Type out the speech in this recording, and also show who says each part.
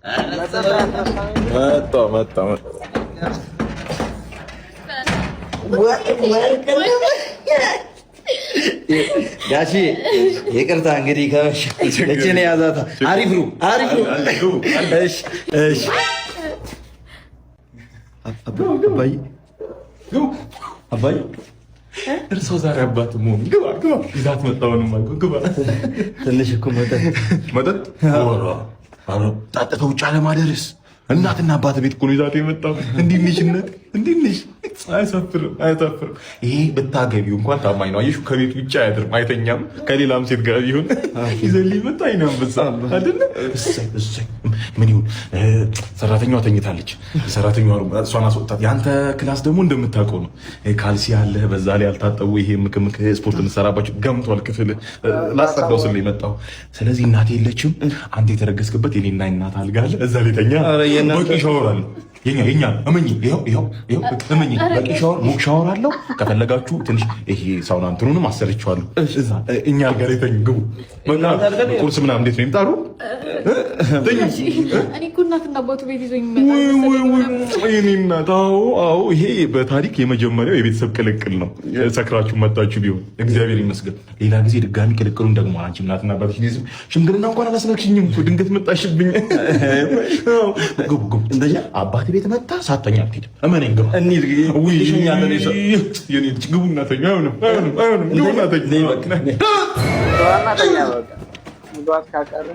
Speaker 1: መጣ መጣ መጣ።
Speaker 2: ጋሺ ይቅርታ እንግዲህ ከመሸ እችን ያዛታ። አሪፍ ነው፣ አሪፍ ነው። እሺ እሺ። አባዬ አባዬ፣
Speaker 1: እርሶ ዛሬ አባት መሆን፣ ግባ ግባ፣ ይዛት መጣሁንም አልኩህ፣ ግባ።
Speaker 2: ትንሽ እኮ መጠጥ።
Speaker 1: መጠጥ ጠጥተው ውጭ አለማደርስ፣ እናትና አባት ቤት እኮ ነው ይዛት የመጣው። እንዲህ ነሽ እናት፣ እንዲህ ነሽ። አያሳፍርም፣ አያሳፍርም። ይሄ ብታገቢው እንኳን ታማኝ ነው። አየሽው፣ ከቤት ውጭ አያድርም፣ አይተኛም። ከሌላም ሴት ጋር ቢሆን ይዘልኝ መጣ። አይነ አንበሳ አይደለ? እሰይ እሰይ። ምን ይሁን፣ ሰራተኛዋ ተኝታለች። ሰራተኛዋ እሷን አስወጣት። የአንተ class ደግሞ እንደምታውቀው ነው። ካልሲ አለ፣ በዛ ላይ ያልታጠቡ ይሄ ምክምክ ስፖርት የምትሰራባቸው ገምቷል። ክፍል ላጸዳው ስል የመጣው። ስለዚህ እናቴ የለችም። አንተ የተረገዝክበት የኔና እናት አልጋ አለ፣ እዛ ላይ ተኛ። በቂ ሻወር አለ። የኛ የኛ፣ እመኚ፣ ይኸው ይኸው ይኸው፣ እመኚ፣ በቂ ሻወር፣ ሙቅ ሻወር አለው። ከፈለጋችሁ ትንሽ ይሄ ሳውና እንትኑንም አሰርቼዋለሁ። እዛ እኛ አልጋ ላይ ተኙ፣ ግቡ። ቁርስ ምናምን እንዴት ነው ይምጣሩ? ተኙ።
Speaker 3: እኔ እኮ እናትና አባቱ ቤት ይዞኝ
Speaker 1: የኔ እናት፣ አዎ አዎ፣ ይሄ በታሪክ የመጀመሪያው የቤተሰብ ቅልቅል ነው። ሰክራችሁ መጣችሁ ቢሆን እግዚአብሔር ይመስገን። ሌላ ጊዜ ድጋሚ ቅልቅሉን ደግሞ አንቺ እናትና አባትሽ ሽምግልና እንኳን አላስላክሽኝም እኮ፣ ድንገት መጣሽብኝ። ግቡ ግቡ። አባቴ ቤት መጣ ሳተኛ አትሄድም። እመነኝ፣ ግባ። የኔ ልጅ፣ ግቡና ተኙ። አይሆንም አይሆንም አይሆንም፣ ግቡና ተኙ።
Speaker 4: ግባና ተኛ በቃ፣ መግባት ካቀረ።